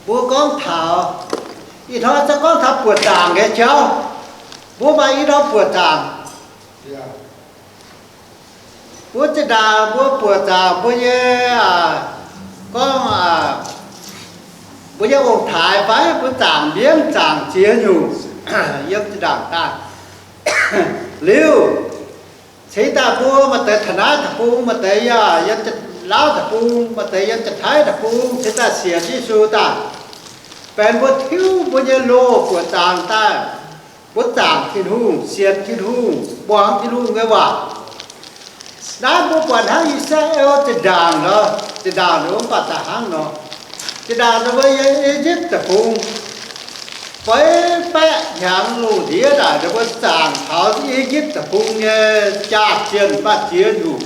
Mbuo gorngv taux, ih hnoi se gorngv taux buoqc zaangc nyei jauv. Mbuo maaih ih hnoi buoqc zaangc. Mbuo zinh ndaangc mbuo buoqc zaangc mbuo nyei, gorngv, mbuo nyei ong-taaix fai mbuo zaangc mienv zaangc ziex nyungc yiem zinh ndaangc daaih. Liuz, cingx daaih mbuo maaih deix taux naaiv deic-bung, maaih deix yaac yiem Janx-Lauv deic-bung, maaih deix yiem Janx-Taiv deic-bung, cingx daaih sienx Yesu daaih, benx mbuo tiuv mbuo nyei loz buoqc zaangc daaih, mbuo zaangc Tin-Hungh, sienx Tin-Hungh, muangx Tin-Hungh nyei waac. Naaiv mbuo buatc hnangv I^saa^laa^en zinh ndaangc nor, zinh ndaangc nor mv baac daaih hnangv nor, zinh ndaangc nor mbuo yiem I^yipv deic-bung, feix baeqv hnyangx lungh ndiev naaic, ninh mbuo zaangc taux I^yipv deic-bung nyei jaax-zienh maaih ziex nyungc.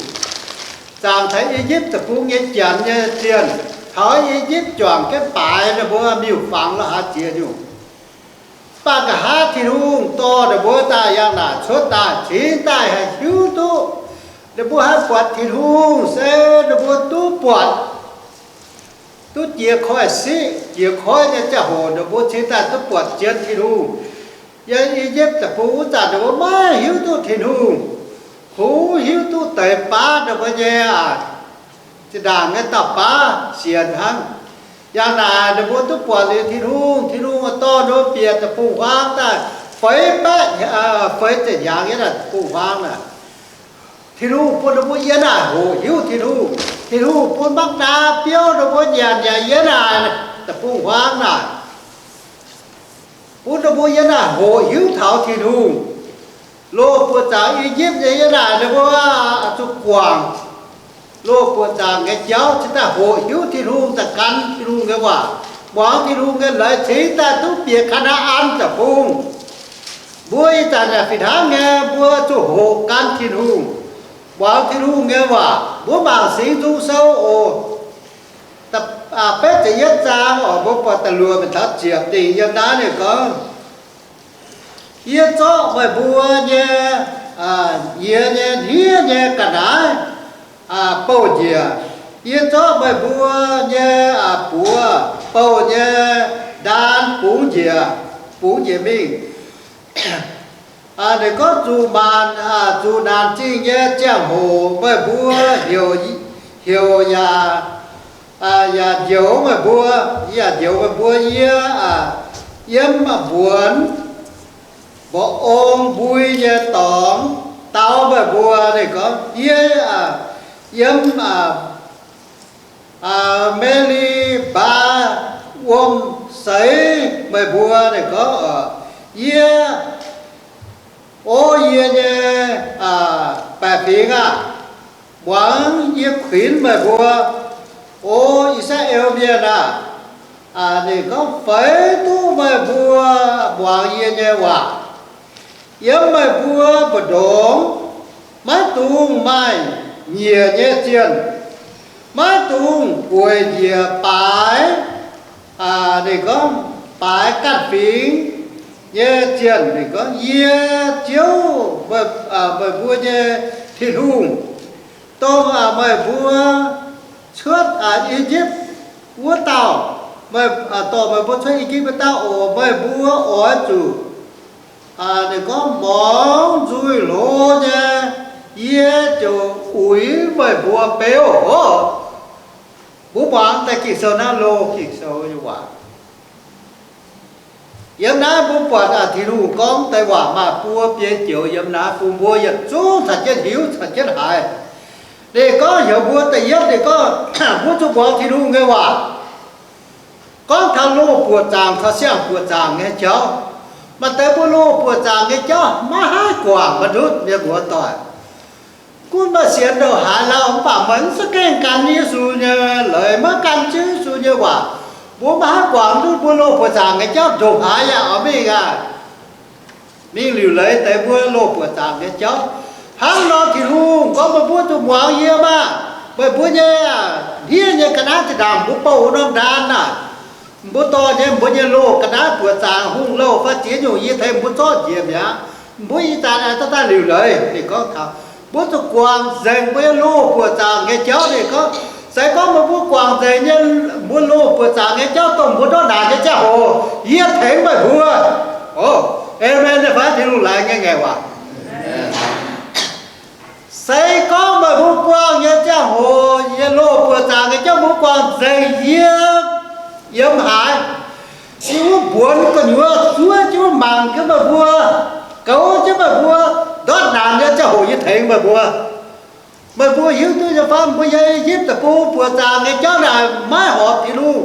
Zaangc taux I^yipv deic-bung nyei Janx nyei zienh, taux I^yipv juangc jienv baaix ninh mbuo miuc-fangx la'haaix ziex nyungc. Mv baac nqa'haav Tin-Hungh dorh ninh mbuo daaih yangh naaic cuotv daaih, cingx daaih haih hiuv duqv, ninh mbuo haih buatc Tin-Hungh se ninh mbuo duqv buatc, duqv jiex koiv-siqv jiex koiv nyei ziangh hoc, ninh mbuo cingx daaih duqv buatc zien Tin-Hungh. Yiem I^yipv deic-bung wuov zanc ninh mbuo maiv hiuv duqv Tin-Hungh, kungx hiuv duqv deix baav ninh mbuo nyei, zinh ndaangc nyei dauh baav sienx hnangv. Yangh naaic ninh mbuo duqv buatc liuz Tin-Hungh, Tin-Hungh dorh ninh mbuo bieqc deic-bung-huaang daaih, feix baeqv, feix ziepc hnyangx yiem naaic deic-bung-huaang naaic. Tin-Hungh bun ninh mbuo yiem naaic hoqc hiuv Tin-Hungh. Tin-Hungh bun mangv naa biouv ninh mbuo nyanc yaac yiem naaic deic-bung-huaang naaic, bun ninh mbuo yiem naaic hoqc hiuv taux Tin-Hungh. Loz buoqc zaangc I^yipv nyei yiem naaic ninh mbuo zuqc guangc loz buoqc zaangc nyei jauv cingx daaih hoqc hiuv Tin-Hungh, daaih gan Tin-Hungh nyei waac, muangx Tin-Hungh nyei leiz, cingx daaih duqv bieqc Kaa^naa^an Deic-Bung. Mbuo ih zanc yaac fih hnangv nyei, mbuo zuqc hoqc gan Tin-Hungh, muangx Tin-Hungh nyei waac. Mbuo mangc Singx Nzung Sou oc, betv ziepc yietv zaang oc, mbuo buatc da'luoqc mingh taux ziepc dingc yiem naaiv ninh gorngv, Yie zorqv meih mbuo nyei, yie nyei hniev nyei ga'naaiv bouh njiec. Yie zorqv meih mbuo nyei buoz bouh nyei ndaan bungx njiec, bungx njiec mingh. Ninh gorngv zuqc maanc, zuqc naanc zingh nyei ziangh hoc meih mbuo heuc, heuc yaac, yaac njoux meih mbuo, yaac njoux meih mbuo. Yie yiem mbuonx mba'ong mbui nyei dorngx dau meih mbuo. Ninh gorngv, yie yiem Me^li^mbaa wuom seix meih mbuo. Ninh gorngv, yie, o yie nyei baeqc fingx aah! Muangx yie kuinx meih mbuo, o I^saa^laa^en Mienh aah! Ninh gorngv, feix duqv meih mbuo muangx yie nyei waac. Yiem meih mbuo mbu'ndongx maiv dungx maaih nyiec nyei zienh, maiv dungx gueic njiec baaix, ninh gorngv, baaix ganh fingx nyei zienh. Ninh gorngv, yie Ziouv, meih mbuo nyei Tin-Hungh, dongh meih mbuo cuotv I^yipv wuov dauh, dorh meih mbuo cuotv I^yipv wuov dauh oc. Meih mbuo oix zuqc, ninh gorngv, morngx nzuih hlo nyei, yie ziouc uix meih mbuo beuv oc. Mbuo muangx deix Ging-Sou naaiv, loz Ging-Sou nyei waac. Yiem naaiv mbuo buatc Tin-Hungh gorngv deix waac maaih buo biei joux yiem naaiv bun mbuo yietc zungv caux jienv hiuv caux jienv haiz. Ninh gorngv heuc mbuo da'yietv, ninh gorngv mbuo zuqc muangx Tin-Hungh nyei waac. Gorngv taux loz buoqc zaangc caux siang-buoqc zaangc nyei jauv, maaih deix mbuo loz buoqc zaangc nyei jauv maiv haih guangc maiv ndutv mienh muoz-doic. Gunv maaih sienx ndongc haaix lauh mv baac meih mv za'gengh gan Yesu nyei leiz, maiv gan Ziouv Yesu nyei waac, mbuo maiv haih guangc ndutv mbuo loz buoqc zaangc nyei jauv ndongc haaix yaac oix mingh aqv. Mingh liuc leiz deix mbuo loz buoqc zaangc nyei jauv. Hnangv nor Tin-Hungh gorngv meih mbuo zuqc muangx yie maah! Meih mbuo nyei hniev nyei ga'naaiv zinh ndaangc mbuo bouh wuov norm ndaan naaic, mbuo dorh nyei mbuo nyei loz ga'naaiv buoqc zaangc hungh louh fai ziex nyungc yie tengx mbuo zorqv njiec mi'aqv. Mbuo ih zanc aengx dorh daaih liuc leiz. Ninh gorngv taux mbuo zuqc guangc nzengc mbuo nyei loz buoqc zaangc nyei jauv. Ninh gorngv Se gorngv meih mbuo guangc nzengc nyei mbuo loz-buoqc zaangc nyei jauv dongh mbuo ndortv naanc nyei ziangh hoc, yie tengx meih mbuo. O, aamen nyei fai? Tin-Hungh laengz nyei ngaengc waac. Se gorngv meih mbuo buangh nyei ziangh hoc, yie loz-buoqc zaangc nyei jauv mbuo guangc nzengc, yie yiem haaix, yie wuov mbuonx gu'nyuoz zuov jienv mangc jienv meih mbuo, goux jienv meih mbuo, ndortv naanc nyei ziangh hoc yie tengx meih mbuo. Meih mbuo hiuv duqv nyei fai? Mbuo yiem I^yipv Deic-Bung buoqc zaangc nyei jauv naaic maiv horpc Tin-Hungh.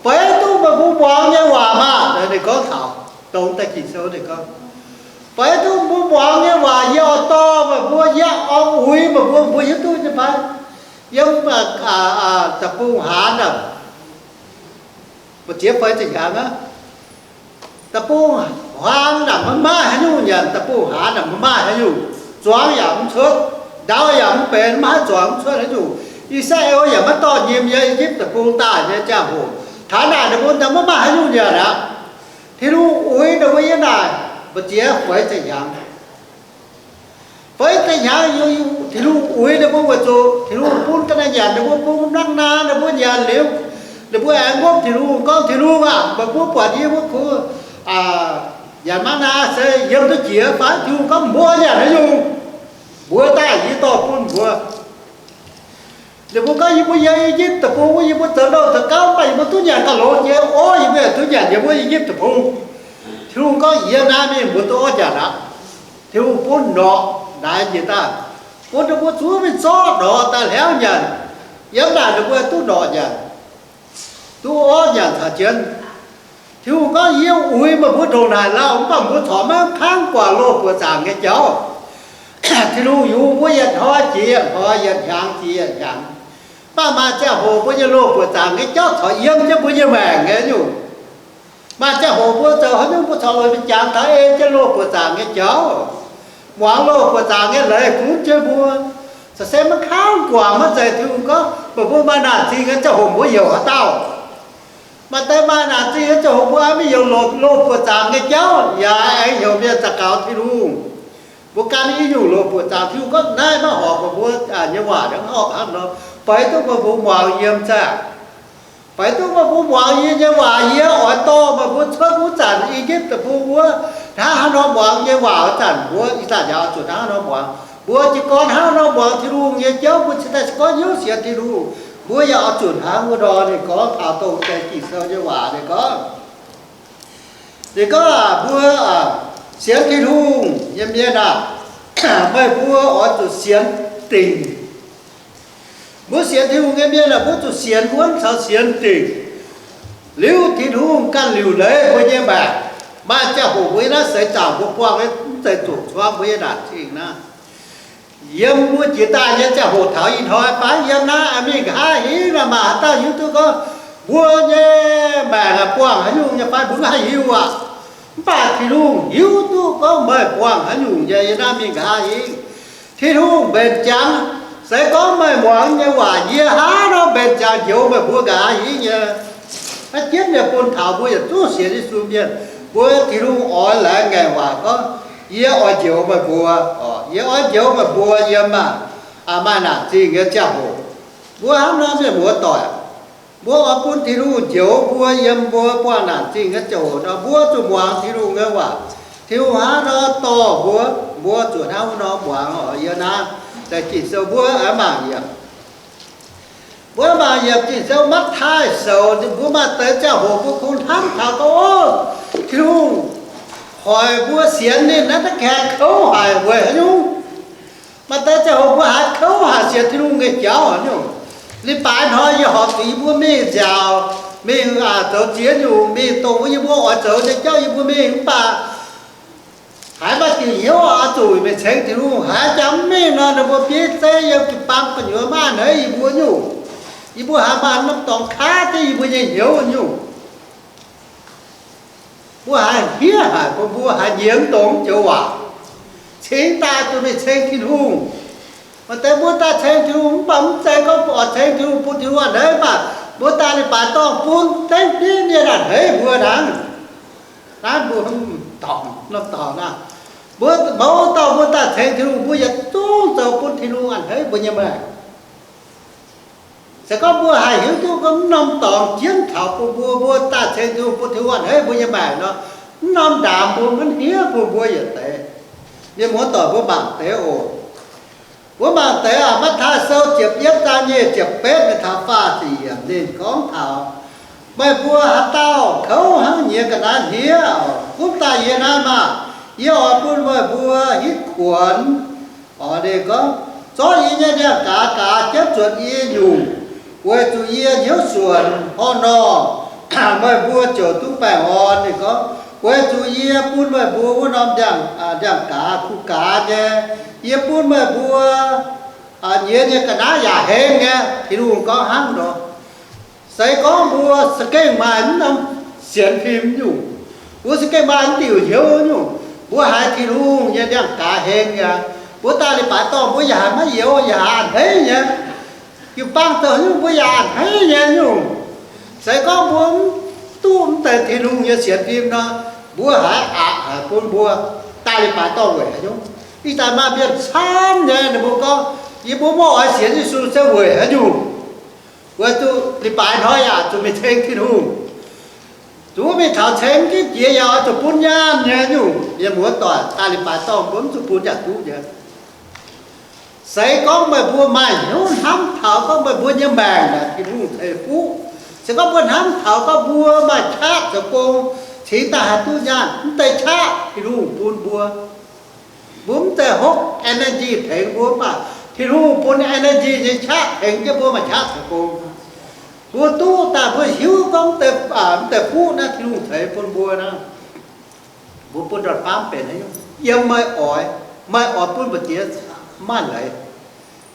Feix duqv meih mbuo muangx nyei waac maah! Ninh gorngv taux dongh da'ginh sou ninh gorngv, feix duqv mbuo muangx nyei waac yie oix dorh meih mbuo, yie oix uix meih mbuo, mbuo hiuv duqv nyei fai? Yiem deic-bung hnaangx naaic, mbu'ziex feix ziepc hnyangx aqv. Deic-bung hnaangx naaic maiv maaih haaix nyungc nyanc, deic-bung hnaangx naaic maiv maaih haaix nyungc, zuangx yaac mv cuotv, ndau yaac mv benx, maiv haih zuangx mv cuotv haaix nyungc. I^saa^laa^en yaac maiv dorh nyim yiem I^yipv Deic-Bung daaih nyei ziangh hoc, taux naaic ninh mbuo maiv maaih haaix nyungc nyanc aqv. Tin-Hungh uix ninh mbuo yiem naaic mbu'ziex feix ziepc hnyangx. Feix ziepc hnyangx, Tin-Hungh uix ninh mbuo weic zuqc Tin-Hungh bun ga'naaiv nyanc, ninh mbuo bun mangv naa, ninh mbuo nyanc liuz, ninh mbuo aengx ngopv Tin-Hungh gorngv, Tin-Hungh aah, meih mbuo buatc yie mbuo kungx nyanc mangv naa se yiem duqv jiex fai? Tin-Hungh gorngv, mbuo nyanc haaix nyungc? Mbuox daaih, yie dorh bun mbuo. Ninh mbuo gorngv, yie mbuo yiem I^yipv Deic-Bung wuov, yie mbuo zoux nouh zoux gauv mv baac yie mbuo duqv nyanc gauh longx jiex, orv yie mbuo yaac duqv nyanc yie mbuo I^yipv Deic-Bung. Tin-Hungh gorngv, yie naaiv mingh mbuo duqv orv nyanc aqv. Tin-Hungh bun norqc naaiv njiec daaih, bun ninh mbuo zuov mingh zorqv norqc daaih hlauv nyanc. Yiem naaic ninh mbuo duqv norqc nyanc, duqv orv nyanc caux jienv. Tin-Hungh gorngv, yie uix meih mbuo ndongc naaic lauh, mv baac mbuo corc maiv kangv guangc loz-buoqc zaangc nyei jauv. Tin-Hungh yungz mbuo yietc hnoi jiex yietc hnoi, yietc hnyangx jiex yietc hnyangx. Mv baac maaih ziangh hoc mbuo nyei loz-buoqc zaangc nyei jauv corc yiem jienv mbuo nyei maengc nyei nyungc. Maaih ziangh hoc mbuo zoux haaix nyungc mbuo corc longc mingh jangx taux ei jienv loz-buoqc zaangc nyei jauv. Muangx loz-buoqc zaangc nyei leiz gunv jienv mbuo. Caux se maiv kangv guangc maiv zeiz. Tin-Hungh gorngv, meih mbuo maaih naanc zingh nyei ziangh hoc mbuo heuc haaix dauh? Maaih deix maaih naanc zingh nyei ziangh hoc mbuo aengx maiv heuc loz-buoqc zaangc nyei jauv, yaac aengx heuc mienh za'gaux Tin-Hungh. Mbuo gan i nyungc loz-buoqc zaangc. Tin-Hungh gorngv, naaiv maiv horpc meih mbuo nyei waac, mv horpc hnangv nor. Feix duqv meih mbuo muangx yie nyei zaangc. Feix duqv meih mbuo muangx yie nyei waac, yie oix dorh meih mbuo cuotv wuov zanc I^yipv Deic-Bung wuov, hnangv haaix nor muangx yie nyei waac wuov zanc, mbuo ih zanc yaac oix zuqc hnangv haaix nor muangx. Mbuo jiez gorn hnangv haaix nor muangx Tin-Hungh nyei jauv, mbuo cingx daaih gorngv hnyouv sienx Tin-Hungh, mbuo yaac oix zuqc hnangv wuov nor. Ninh gorngv taux dongh deix Ging-Sou nyei waac, ninh gorngv, ninh gorngv, mbuo sienx Tin-Hungh nyei mienh aah, meih mbuo oix zuqc sienx dingc. Mbuo sienx Tin-Hungh nyei mienh aah, mbuo zuqc sienx wuonv caux sienx dingc. Liuz Tin-Hungh ganh liuc leiz mbuo nyei maengc. Maaih ziangh hoc mbuo yiem naaiv seix zaangc mbuo buangh mv zeiz zuqc cuangv mbuo nyei naanc zingh naaiv. Yiem mbuo jiex daaih nyei ziangh hoc taux ih hnoi fai yiem naaiv mingh nqa'haav hingv naaiv, maaih haaix dauh hiuv duqv gorngv mbuo nyei maengc aah, buangh haaix nyungc nyei fai? Mbuo maiv hiuv aqv. Mv baac Tin-Hungh hiuv duqv gorngv meih buangh haaix nyungc nyei yiem naaiv mingh nqa'haav hingv. Tin-Hungh mbenc jangx, se gorngv meih muangx nyei waac, yie hnangv nor mbenc jangx njoux meih mbuo nqa'haav hingv nyei. Naaiv jienv nyei bun taux mbuo yietc zungv sienx Yesu mienh, mbuo Tin-Hungh oix laengz ngaengc waac gorngv, yie oix njoux meih mbuo, yie oix njoux meih mbuo yiem maaih naanc zingh nyei ziangh hoc. Mbuo hnangv nor mienh muoz doic, mbuo oix bun Tin-Hungh njoux mbuo yiem mbuo buangh naanc zingh nyei ziangh hoc nor, mbuo zuqc muangx Tin-Hungh nyei waac. Tin-Hungh hnangv nor dorh mbuo, mbuo zuqc hnangv nor muangx oc. Yiem naaiv deix Ging-Sou mbuo aengx mangc yiem, mbuo mangc yiem Ging-Sou Matv^taai Sou, mbuo maaih deix ziangh hoc mbuo kungx hnamv taux gorngv, Ov, Tin-Hungh hoic mbuo sienx ninh naaiv da'gaengh kouv haic weic haaix nyungc? Maaih deix ziangh hoc mbuo haiz kouv haic sienx Tin-Hungh nyei jauv nyungc. Leiz-baaix hnoi yie horpc zuqc yie mbuo mingh nziaauc, mingh zoux ziex nyungc, mingh dongh wuov yie mbuo oix zoux nyei jauv yie mbuo mingh mv baac haiz maaih diuc hnyouv oix zuqc mingh ceng Tin-Hungh. Haiz jangx mv mingh nor, ninh mbuo bieiv zeiv yiem jiu-baang gu'nyuoz maiv a'hneiv yie mbuo nyungc. Yie mbuo haiz maaih norm dorngx kaav jienv yie mbuo nyei hnyouv nyungc. Mbuo haiz hniev haic, mbuo haiz nyiemz dongh joux waac, cingx daaih zuqc mingh ceng Tin-Hungh. Maaih deix mbuo daaih ceng Tin-Hungh mv baac mv zeiz gorngv oix ceng Tin-Hungh bun Tin-Hungh a'hneiv, mv baac mbuo daaih leiz-baaix dorngh bun dengv bieiv mienh a'hneiv mbuo hnangv. Naaiv mbuo dorngc, norm dorngx naaiv, mbuo mouz dauh mbuo daaih ceng Tin-Hungh, mbuo yietc zungv zoux bun Tin-Hungh a'hneiv mbuo nyei maengc. Se gorngv mbuo haih hiuv duqv gorngv mv norm dorngx jienv taux bun mbuo, mbuo daaih ceng Tin-Hungh bun Tin-Hungh a'hneiv mbuo nyei maengc nor, mv norm ndaamv mbuo mv hiuv bun mbuo yietc deix. Mienh muoz doic, mbuo mangc deix oc. Mbuo mangc deix aac, Matv^taai Sou ziepc yietv zaang nyic ziepc betv mingh taux faah ziepc yiemc ninh gorngv taux, meih mbuo haaix dauh kouv hnangv nyiex ga'naaiv hniev, gunv daaih yie naaiv maah! Yie oix bun meih mbuo hitv kuonx. Oc, ninh gorngv, zorqv yie nyei ndiangx-gaaz gaaz jienv zuotc yie nyungc, weic zuqc yie hnyouv suonc horh nor, meih mbuo ziouc duqv baengh orn. Ninh gorngv, weic zuqc yie bun meih mbuo wuov norm ndiangx, ndiangx-gaaz kuh gaaz nyei, yie bun meih mbuo nyiex nyei ga'naaiv yaac hengv nyei. Tin-Hungh gorngv hnangv nor. Se gorngv mbuo za'gengh maaih mv norm sienx fim nyungc, mbuo za'gengh maaih mv diuc hnyouv nyungc, mbuo haiz Tin-Hungh nyei ndiangx-gaaz hengv nyei, mbuo daaih leiz-baaix dorngh mbuo yaac haiz maiv youz, yaac haiz a'hneiv nyei. Jiu-baang zoux nyungc mbuo yaac a'hneiv nyei nyungc. Se gorngv mbuo mv duqv mv deix Tin-Hungh nyei sienx fim nor, mbuo haiz aqc haic bun mbuo daaih leiz-baaix dorngh weic haaix nyungc? Ih zanc maaih mienh camv nyei, ninh mbuo gorngv, yie mbuo maiv oix sienx Yesu se weic haaix nyungc? Weic zuqc leiz-baaix hnoi yaac zuqc mingh ceng Tin-Hungh, zuqc mingh taux ceng jienv jiex yaac oix zuqc bun nyaanh nyei nyungc. Mienh muoz doic, daaih leiz-baaix dorngh mbuo mv zuqc bun yaac duqv nyei. Se gorngv meih mbuo maaih hnyouv hnamv taux gorngv meih mbuo nyei maengc naaic Tin-Hungh ceix fuqv, se gorngv mbuo hnamv taux gorngv mbuo maaih qaqv zoux gong cingx daaih haih duqv nyaanh, mv deix qaqv Tin-Hungh bun mbuo. Mbuo mv zeiz hopv energy tengx mbuo, mv baac Tin-Hungh bun energy nyei qaqv tengx jienv mbuo maaih qaqv zoux gong. Mbuo duqv daaih mbuo hiuv gorngv mv deix fuqv naaiv Tin-Hungh ceix bun mbuo naaiv, mbuo bun ndortv faamv benx haaix nyungc? Yiem meih oix, meih oix bun mbu'ziex maaih leiz.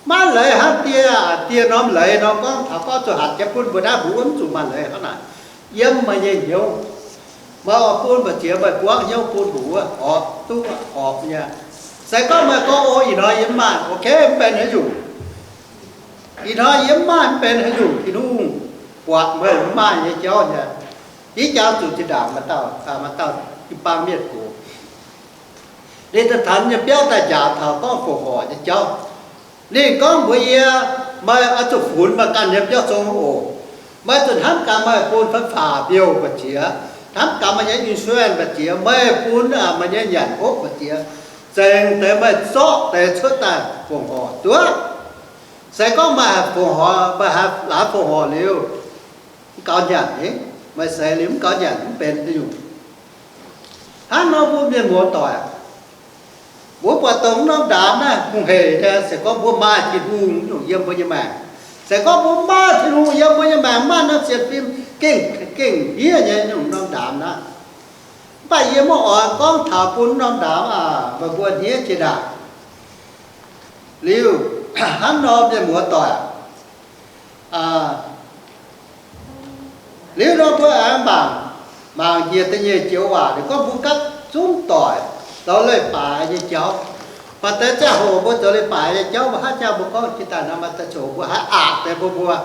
Maaih leiz hnangv dieh, dieh norm leiz nor gorngv taux gorngv zuqc hatc jienv bun mbuo naaiv, mbuo wuov mv zuqc maaih leiz hnangv naaic. Yiem meih nyei hnyouv, meih oix bun mbu'ziex meih buangv hnyouv bun mbuo wuov, horpc duqv horpc nyei. Se gorngv meih gorngv, o, ih hnoi yie mv maaih, ok, mv benx haaix nyungc. Ih hnoi yie mv maaih mv benx haaix nyungc, Tin-Hungh buatc meih mv maaih nyei jauv nyei. Ih jaax zuqc zinh ndaangc maaih dauh, maaih dauh jiu-baang mienh gox, ninh daaih taux yie nyei biauv daaih njaaux taux gorngv fongc horc nyei jauv. Ninh gorngv mbuox yie, meih oix zuqc funx meih ganh nyei biauv zong oc. Meih zuqc hnamv gaax meih bun fai faah mbiouh mbu'ziex, hnamv gaax meih nyei insurance mbu'ziex, meih bun meih nyei nyanc hopv mbu'ziex, zengc deix meih zorqv deix cuotv daaih fongc horc duqv. Se gorngv meih haih fongc horc, meih haih laaix fongc horc liuz, mv gaux nyanc ni, meih seix liuz mv gaux nyanc mv benx haaix nyungc. Hnangv nor mbuo mienh muoz doic, mbuo buatc dongh norm ndaamv naaiv hungh heic nyei, se gorngv mbuo maaih Tin-Hungh nyungc yiem mbuo nyei maengc, se gorngv mbuo maaih Tin-Hungh yiem mbuo nyei maengc, maaih norm sienx fim gengh, gengh hniev nyei nyungc norm ndaamv naaiv. Mv baac yie maiv oix gorngv taux bun norm ndaamv aac, meih mbuo hniev jiex ndaangc. Liuz, hnangv nor mienh muoz doic, liuz nor mbuo aengx mangc, mangc njiec da'nyeic joux waac, ninh gorngv mbuo gapv zunv doic zoux leiz-baaix nyei jauv. Maaih deix ziangh hoc mbuo zoux leiz-baaix nyei jauv, mbuo haaix jauv mbuo gorngv jiex daaih nor, maaih deix ziangh hoc mbuo haiz aqc deix mbuo, mbuo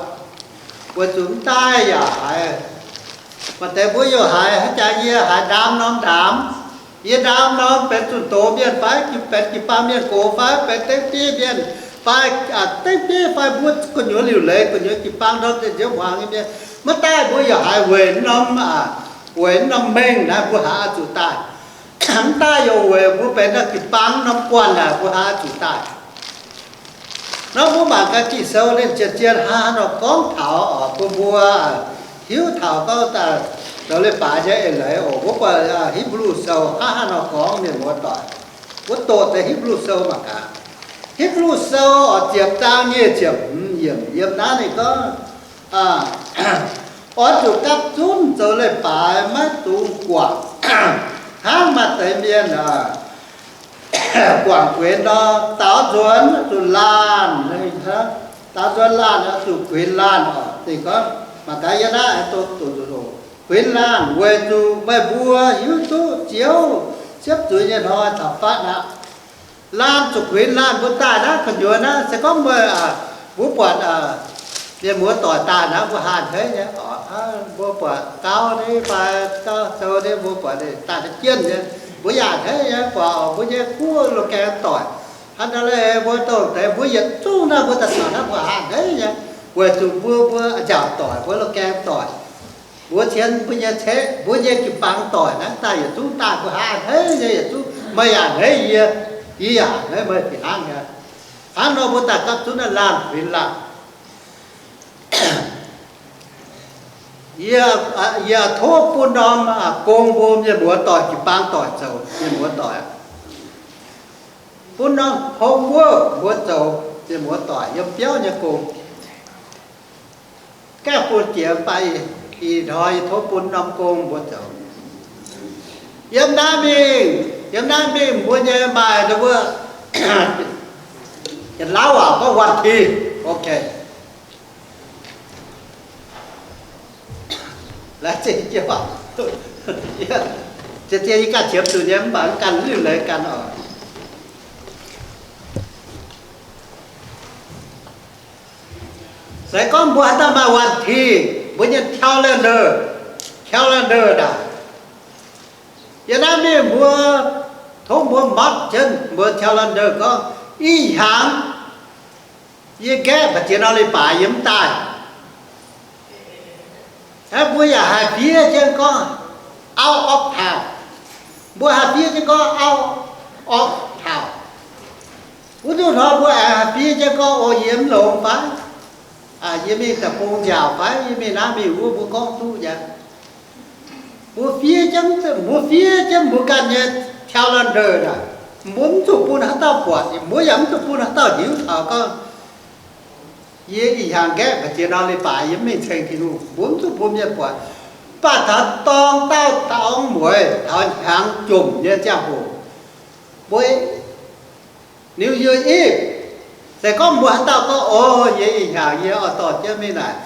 weic zuqc mv daaih yaac haiz. Maaih deix mbuo yaac haiz, haaix jaax yie haiz ndaam norm ndaamv, yie ndaam norm benx zunh doz mienh fai benx jiu-baang mienh gox fai benx dengv bieiv mienh fai, dengv bieiv fai mbuo gu'nyuoz liuc leiz, gu'nyuoz jiu-baang norm ziex nziouv hmuangx nyei mienh, maiv daaih mbuo yaac haiz weic norm, weic norm mengh naaiv mbuo haiz oix zuqc daaih. Mv daaih yaac weic mbuo benx norm jiu-baang norm guanh naaic mbuo haiz oix zuqc daaih. Nor mbuo mangc gaax Ging-Sou ninh zien-zien hnangv haaix nor gorngv taux oc, bun mbuo hiuv taux gorngv zoux leiz-baaix nyei eix leiz oc. Mbuo buatc Hipv^lu Sou hnangv haaix nor gorngv, mienh muoz doic. Mbuo doqc deix Hipv^lu Sou mangc gaax. Hipv^lu Sou oc, ziepc zaang nyic ziepc hmz yiemc yiem naaiv ninh gorngv, oix zuqc gapv zunv zoux leiz-baaix, maiv dungx guangc hnangv maaih deix mienh guangc guenx nor, daaux nzuonx zuqc laanh, daaux nzuonx laanh zuqc kuinx laanh oc. Ninh gorngv mangc gaax yiem naaiv, kuinx laanh weic zuqc meih mbuo hiuv duqv Ziouv siepv zuiz nyei hnoi taux fatv aqv. Laanh zuqc kuinx laanh mbuo daaih naaiv gu'nyuoz naaiv, se gorngv meih, mbuo buatc mienh muoz doic daaih naaiv mbuo haih a'hneiv nyei oc. Mbuo buatc gauv ni fai gauv sou ni, mbuo buatc ninh daaih naaiv jienv nyei, mbuo yaac a'hneiv nyei. Buatc oc, mbuo nyei kuv loz-gaengh doic hnangv naaiv, mbuo dongh deix mbuo yietc zungv naaiv mbuo daaih taux naaiv mbuo haih a'hneiv nyei. Weic zuqc mbuo, mbuo nziaauc doic, mbuo loz-gaeng doic, mbuo cien mbuo nyei ceqv, mbuo nyei jiu-baang doic naaiv daaih yietc zungv daaih mbuo hnangv a'hneiv nyei yietc zungv, meih yaac a'hneiv yie, yie yaac a'hneiv meih fih hnangv nyei. Hnangv nor mbuo daaih gapv zunv naaiv laanh huinx laanh. Yie, yie tov bun norm gong mbuo mienh muoz-doic jiu-baang doic zoux mienh muoz-doic. Bun norm homework mbuo zoux mienh muoz-doic yiem biauv nyei gong. Gaengh bun jiex mv baac ih hnoi yie tov bun norm gong mbuo zoux. Yiem naaiv mingh, yiem naaiv mingh mbuo nyei maaih wuov, yietc lauv waac gorngv วันที่ ok. Laengz zingh jienv, zien-zien yie ganh qiemx zuqc nyei mv baac ganh liuc leiz ganh oc. Se gorngv mbuo haaix dauh maaih วันที่, mbuo nyei calendar, calendar naaic, yiem naaiv mingh mbuo tov mbuo mark jienv mbuo calendar gorngv, ih hnyangx yie nqaeqv mbu'ziex norm leiz-baaix yie mv daaih. Mbuo yaac haih fiev jienv gorngv out of town. Mbuo haih fiev jienv gorngv out of town. Wuov nzunc hnoi mbuo aengx haih fiev jienv gorngv, o, yie mv longx fai? Yie mingh deic-bung nziaauc fai? Yie mingh naaiv mingh wuov, mbuo gorngv duqv nyei. Mbuo fiev jienv, mbuo fiev jienv mbuo ganh nyei calendar naaic, mbuo mv zuqc bun haaix dauh buatc, mbuo yaac mv zuqc bun haaix dauh hiuv taux gorngv, yie ih hnyangx nqaeqv mbu'ziex norm leiz-baaix yie mv mingh ceng Tin-Hungh. Mbuo mv zuqc bun mienh buatc. Mv baac taux dorng dauh dorng mueiz, taux hnyangx jomc nyei ziangh hoc, mbuo New Year Eve, se gorngv mbuo haaix dauh gorngv, o, yie ih hnyangx yie oix dorh jienv mingh naaic,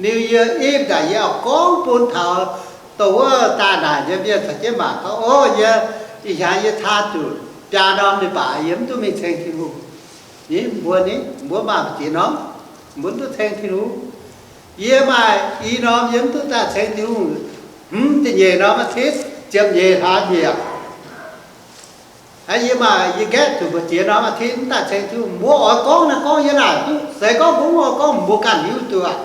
New Year Eve naaic yie oix gorngv bun taux dongh wuov daaih naaic nyei mienh caux jienv mangc gorngv, o, yie ih hnyangx yie caa zuqc biaa norm leiz-baaix yie mv duqv mingh ceng Tin-Hungh. Ni mbuo, ni mbuo maaih mbu'ziex norm mbuo mv duqv ceng Tin-Hungh. Yie maaih i norm yie mv duqv daaih ceng Tin-Hungh. Hmz da'nyeic norm อาทิตย์, ziepc nyeic hlaax nyeic. Yie maaih, yie nqaeqv zuqc mbu'ziex norm อาทิตย์ mv daaih ceng Tin-Hungh. Mbuo oix gorngv naaiv gorngv yie naaic duqv. Se gorngv mbuo mv oix gorngv, mbuo ganh hiuv duqv aqv.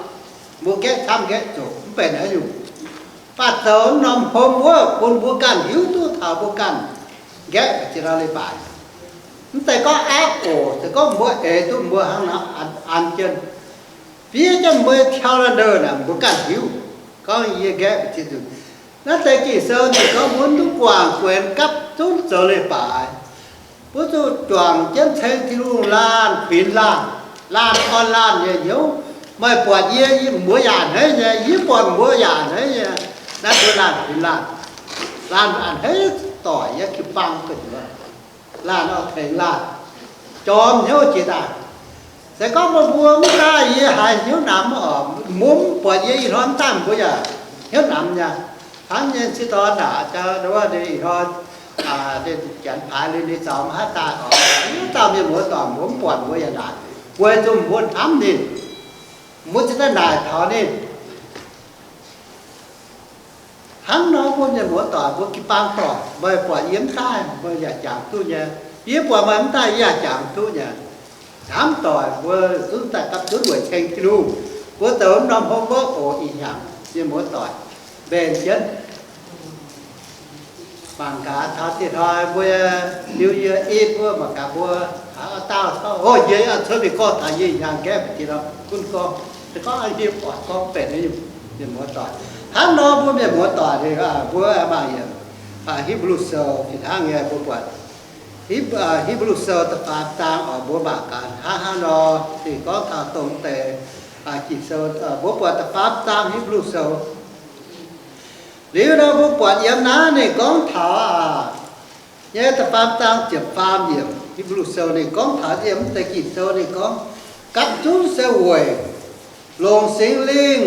Mbuo nqaeqv camv nqaeqv zoqc mv benx haaix nyungc. Mv baac zoux norm homework bun mbuo ganh hiuv duqv taux mbuo ganh nqaeqv mbu'ziex norm leiz-baaix. Mv zeiz gorngv aapv oc, se gorngv mbuo eix duqv mbuo hnangv nor an jienv, fiev jienv mbuo calendar naaic mbuo ganh hiuv. Gorngv yie nqaeqv mbu'ziex nzunc, naaiv deix Ging-Sou ninh gorngv mbuo mv duqv guangc guenx gapv zunv zoux leiz-baaix. Mbuo zuqc juangc jienv ceng Tin-Hungh laanh kuinx laanh, laanh orn laanh nyei hnyouv. Meih buatc yie, mbuo yaac a'hneiv nyei. Yie buatc mbuo yaac a'hneiv nyei. Naaiv mbuo laanh kuinx laanh, laanh a'hneiv doic yiem jiu-baang gu'nyuoz, laanh oix tengx laanh jorm hnyouv jiex daaih. Se gorngv mbuo mbuo mv daaih yie haiz hnyouv namx oc. Mbuo mv buatc yie ih hnoi mv daaih mbuo yaac hnyouv namx nyei. Hnangv nyei sieqv dorn naaic, ih hnoi janx paaix liuz ninh zaux maiv haih daaih oc. Wuov dauh mienh muoz-doic mbuo mv buatc mbuo yaac naaic, weic zuqc mbuo hnamv ninh, mbuo ziouc daaih naaic taux ninh. Hnangv nor mbuo mienh muoz-doic, mbuo jiu-baang doic, meih buatc yie mv daaih meih yaac jangx duqv nyei. Yie buatc meih mv daaih yie yaac jangx duqv nyei. Hnamv doic mbuo zungv daaih gapv zunv weic ceng Tin-Hungh. Mbuo zoux norm homework oc, ih hnyangx mienh muoz-doic mbenc jienv. Mangc gaax taux zinh hnoi mbuo New Year Eve wuov, mangc gaax mbuo haaix dauh gorngv, o, yie oix cuotv mingh gorngv taux yie ih hnyangx nqaeqv mbu'ziex norm gunv gorngv. Se gorngv yie oix gorngv benx nyei, mienh muoz-doic. Hnangv nor mbuo mienh muoz-doic, mbuo mangc yietc Hipv^lu Sou fih hnangv nyei, mbuo buatc Hipv, Hipv^lu Sou da'faam zaang oc, mbuo mangc gaax hnangv haaix nor ninh gorngv taux dongh deix Ging-Sou. Mbuo buatc da'faam zaang Hipv^lu Sou. Liuz nor mbuo buatc yiem naaiv ninh gorngv taux aqv, nyei da'faam zaang ziepc faam yiemc, Hipv^lu Sou ninh gorngv taux yiem deix Ging-Sou ninh gorngv, gapv zunv se weic longc Singx Lingh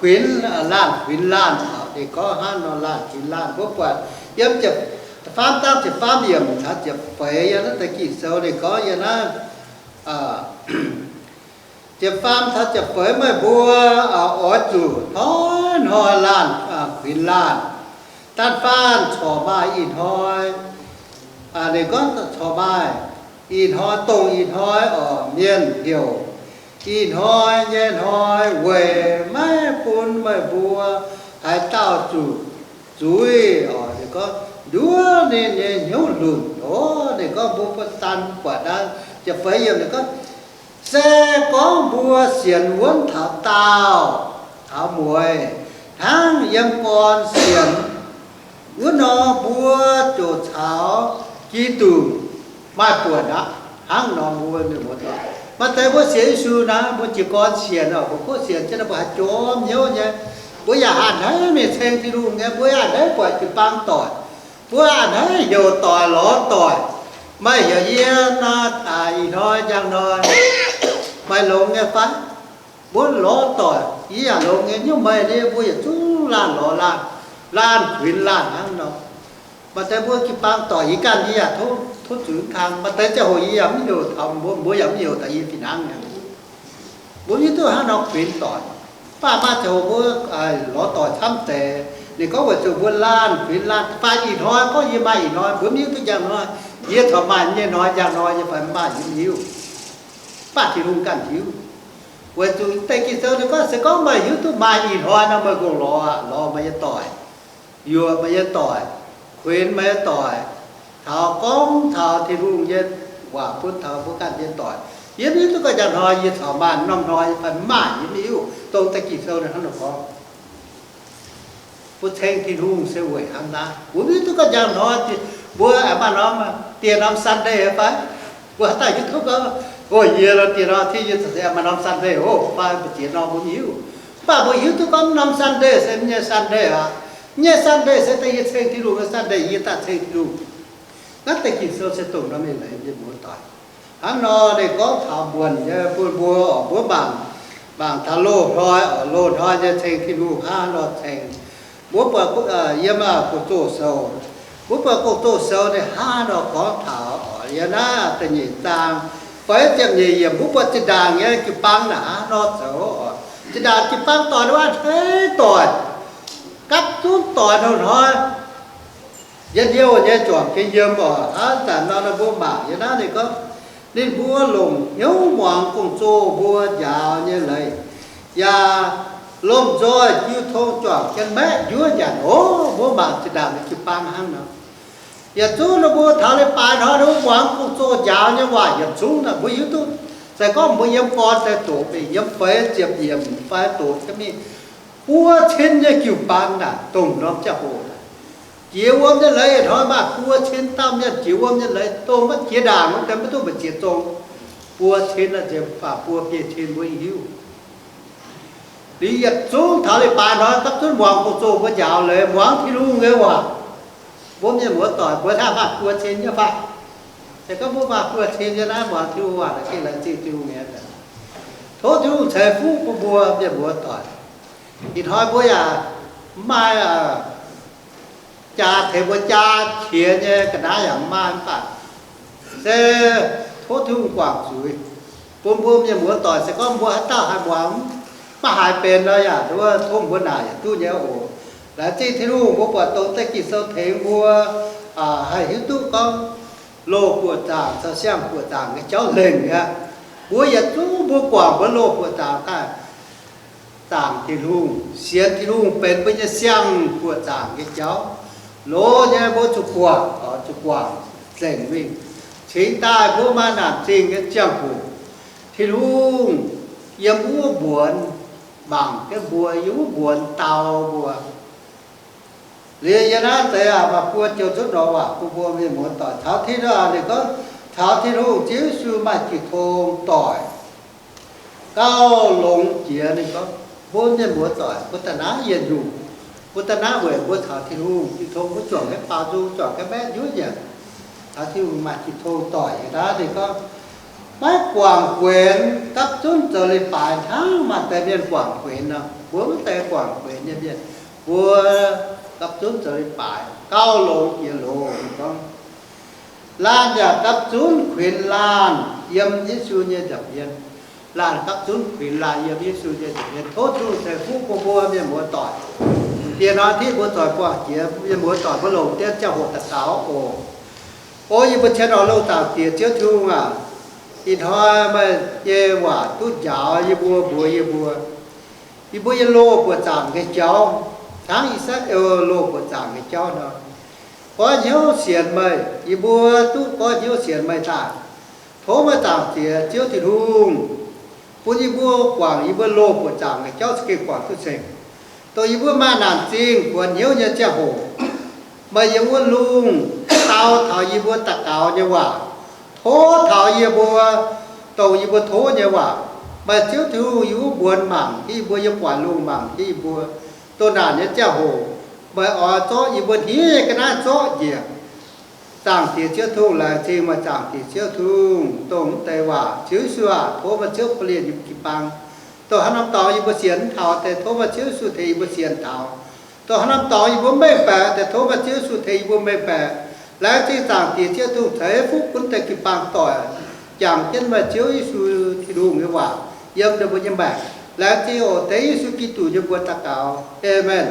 kuinx laanh, kuinx laanh. Ninh gorngv hnangv nor, laanh kuinx laanh. Mbuo buatc yiem da'faam zaang ziepc faam yiemc caux ziepc feix yiem naaiv deix Ging-Sou ninh gorngv yiem naaiv, ziepc faam caux ziepc feix, meih mbuo oix zuqc hnoi-hnoi laanh kuinx laanh. Danv faanh corc maaih ih hnoi, ninh gorngv corc maaih ih hnoi, dongh ih hnoi oc, mienh heuc ih hnoi nyei hnoi weic maiv bun meih mbuo haaix dauh zuqc zuiz oc. Ninh gorngv nduov ninh nyei hnyouv lunc oc. Ninh gorngv mbuo bun daan buatc naaiv ziepc feix yiem ninh gorngv, se gorngv mbuo sienx wuonv taux daauh taux mueiz hnangv yiem gorn sienx wuov nor, mbuo ziouc caux Giduc maaih buonc aqv. Hnangv nor mbuo mienh muoz-doic, maaih deix mbuo sienx Yesu naaic, mbuo jiez gorn sienx oc, mbuo kuv sienx jienv naaic, mbuo haaix jorm hnyouv nyei, mbuo yaac a'hneiv mingh ceng Tin-Hungh nyei, mbuo yaac a'hneiv buatc jiu-baang doic, mbuo a'hneiv heuc doic lorz doic. Meih heuc yie naaic, ih hnoi njang hnoi, meih longx nyei fai? Mbuo lorz doic, yie yaac longx nyei, nyungc meih nyei mbuo yietc zungv laanh lorz laanh, laanh kuinx laanh hnangv nor. Maaih deix mbuo jiu-baang doic yie ganh yie yaac tov zuqc kang, maaih deix ziangh hoc yie yaac mv heuc taux mbuo, mbuo yaac mv heuc taux yie fih hnangv nyei. Mbuo mv hiuv duqv hnangv nor kuinx doic. Mv baac maaih ziangh hoc mbuo lorz doic camv deix, ninh gorngv weic zuqc mbuo laanh kuinx laanh, fai ih hnoi gorngv yie maaih ih hnoi, mbuo mv hiuv duqv njang hnoi, yie corc maaih nyei hnoi, njang hnoi yie fai mv maaih yie mv hiuv. Mv baac Tin-Hungh ganh hiuv. Weic zuqc deix Ging-Sou ninh gorngv, se gorngv meih hiuv duqv maaih ih hnoi nor, meih nqongh lorz, lorz meih nyei doic, yuoqc meih nyei doic, kuinx meih nyei doic, taux gorngv taux Tin-Hungh nyei waac bun taux mbuo ganh nyei doic. Yie mv hiuv duqv gorngv njang hnoi yie corc maaih, norm hnoi fai mv maaih yie mv hiuv. Dongh deix Ging-Sou ninh hnangv nor gorngv. Mbuo ceng Tin-Hungh se weic hnangv naaiv. Mbuo mv hiuv duqv gorngv njang hnoi mbuo aengx maaih norm, dieh norm Sunday fai? Mbuo haaix dauh hiuv duqv gorngv, o, yie lorz dieh norm, yie za'gengh maaih norm Sunday oc fai mbu'ziex norm mbuo mv hiuv. Mv baac mbuo hiuv duqv gorngv norm Sunday se mv nyei Sunday aqv. Mv nyei Sunday se da'nyeic ceng Tin-Hungh nyei Sunday, yie daaih ceng Tin-Hungh. Naaiv deix Ging-Sou se dongh norm mienh leiz mienh muoz-doic. Hnangv nor ninh gorngv taux muonc nyei bun mbuo, mbuo mangc, mangc taux loz-hnoi, loz-hnoi nyei ceng Tin-Hungh hnangv nor ceng. Mbuo buatc yiem Gong-Zoh Sou, mbuo buatc Gong-Zoh Sou ninh hnangv nor gorngv taux, yiem naaiv da'nyeic zaang feix ziepc nyeic yiemc, mbuo buatc zinh ndaangc nyei jiu-baang naaic hnangv nor zoux oc. Zinh ndaangc jiu-baang doic, a'hneiv doic, gapv zunv doic hnoi-hnoi, njien-youh nyei juangc jienv yiem oc. Hnangv zanc nor mbuo mangc yiem naaiv ninh gorngv, ninh mbuo longc hnyouv muangx gong-zoh mbuo njaaux nyei leiz, yaac lomh nzoih jiu tong juangc jienv maeqv njuov nyanc oc. Mbuo mangc zinh ndaangc nyei jiu-baang hnangv nor. Yietc zungv ninh mbuo taux leiz-baaix hnoi ninh mbuo muangx gong-zoh njaaux nyei waac yietc zungv naaic, mbuo hiuv duqv, se gorngv mbuo yiem gorn daaih doqc mingh, yiem feix ziepc yiemc fai doqc jienv mingh, buo cin nyei jiu-baang naaic, dongh norm ziangh hoc naaic, jiex wuom nyei leiz hnoi maaih buo cin dauh mienh jiex wuom nyei leiz, dongh maiv jiex ndaangc wuov deix maiv duqv mbu'ziex zong. Buo cin naaic nzengc, mv baac buo biei cin mbuo hiuv. Liuz yietc zungv taux leiz-baaix hnoi gapv zunv muangx gong-zoh mbuo njaaux leiz, muangx Tin-Hungh nyei waac. Mbuo mienh muoz-doic mbuo hnangv maaih buo cin nyei fai? Se gorngv mbuo maaih buo cin nyei naaiv, muangx Tin-Hungh waac naaic gengh laengz zingh Tin-Hungh nyei. Tov Tin-Hungh ceix fuqv bun mbuo mienh muoz-doic. Ih hnoi mbuo yaac mv maaih jaa tengx mbuo jaa qiex nyei ga'naaiv yaac mv maaih, mv baac se tov Tin-Hungh guangc zuiz bun mbuo mienh muoz-doic. Se gorngv mbuo haaix dauh haih muangx maiv haiz benx nor yaac tov mbuo naaic yietc duqv nyei oc. Laengz zingh Tin-Hungh mbuo buatc dongh deix Ging-Sou tengx mbuo haih hiuv duqv gorngv loz buoqc zaangc caux siang buoqc zaangc nyei jauv lengc aqv. Mbuo yietc zungv mbuo guangc mbuo loz buoqc zaangc daaih zaangc Tin-Hungh, sienx Tin-Hungh benx mbuo nyei siang buoqc zaangc nyei jauv. Loz nyei mbuo zuqc guangc, zuqc guangc nzengc mingh, cingx daaih mbuo maaih naanc zingh nyei ziangh hoc, Tin-Hungh yiem wuov mbuonx mangc jienv mbuo, yiem wuov mbuonx dau mbuo. Liuz yiem naaiv deix aac, maaih buo joux zuqv nor waac bun mbuo mienh muoz-doic caux Tin, ninh gorngv caux Tin-Hungh Ziouv Yesu maaih jiex tong doic. Gauh longx jiex ninh gorngv, mbuo mienh muoz-doic mbuo daaih naaiv yietc nyungc, mbuo daaih naaiv weic mbuo caux Tin-Hungh jiex tong, mbuo juangc jienv baaux nzung, juangc jienv maeqv njuov nyanc, caux Tin-Hungh maaih jiex tong doic. Yiem naaiv ninh gorngv maiv guangc guenx, gapv zunv zoux leiz-baaix hnangv maaih deix mienh guangc guenx nor. Mbuo mv zeiz guangc guenx nyei mienh. Mbuo gapv zunv zoux leiz-baaix gauh longx jiex loz. Ninh gorngv, laanh yaac gapv zunv kuinx laanh yiem Yesu nyei nza'hmien. Laanh gapv zunv kuinx laanh yiem Yesu nyei nza'hmien. Tov Tin-Hungh ceix fuqv bun mbuo mienh muoz-doic. Dieh hnoi daaih mbuo zoix buangh jiex, mienh muoz-doic mbuo longc deix ziangh hoc daux gaux oc. O yie mbuo cien orn loh zaangc Diex Ziouv Tin-Hungh aac, Ih hnoi meih nyei waac duqv njaaux yie mbuo, mbuox yie mbuo, yie mbuo nyei loz buoqc zaangc nyei jauv, hnangv I^saa^laa^en loz buoqc zaangc nyei jauv nor. Goiv hnyouv sienx meih, yie mbuo duqv goiv hnyouv sienx meih daaih. Tov meih Zaangc Diex Ziouv Tin-Hungh bun yie mbuo guangc yie mbuo loz buoqc zaangc nyei jauv za'gengh guangc duqv cingx, dongh yie mbuo maaih naanc zingh kuonx hnyouv nyei ziangh hoc, meih yiem wuov lungh dau taux yie mbuo daux gaux nyei waac, tov taux yie mbuo, dongh yie mbuo tov nyei waac. Meih Ziouv Tin-Hungh yiem wuov mbuonx mangc jienv yie mbuo, yiem buatc lungh mangc jienv yie mbuo. Dongh naanc nyei ziangh hoc, meih oix zorqv yie mbuo hniev nyei ga'naaiv zorqv njiec. Zaangc Diex Ziouv Tin-Hungh, laengz zingh meih, Zaangc Diex Ziouv Tin-Hungh, dongh wuov deix waac. Ziouv Yesu aac, tov meih Ziouv korv-lienh yie mbuo jiu-baang. Dongh haaix norm dorngx yie mbuo sienx mv taux deix, tov meih Ziouv Yesu tengx yie mbuo sienx taux. Dongh haaix norm dorngx yie mbuo mv mengh baeqc deix, tov meih Ziouv Yesu tengx yie mbuo mengh baeqc. Laengz zingh Zaangc Diex Ziouv Tin-Hungh ceix fuqv bun deix jiu-baang doic, jangx jienv meih Ziouv Yesu Tin-Hungh nyei waac yiem ninh mbuo nyei maengc. Laengz zingh oc, dengv Yesu Giduc nyei mbuox daux gaux. Aamen.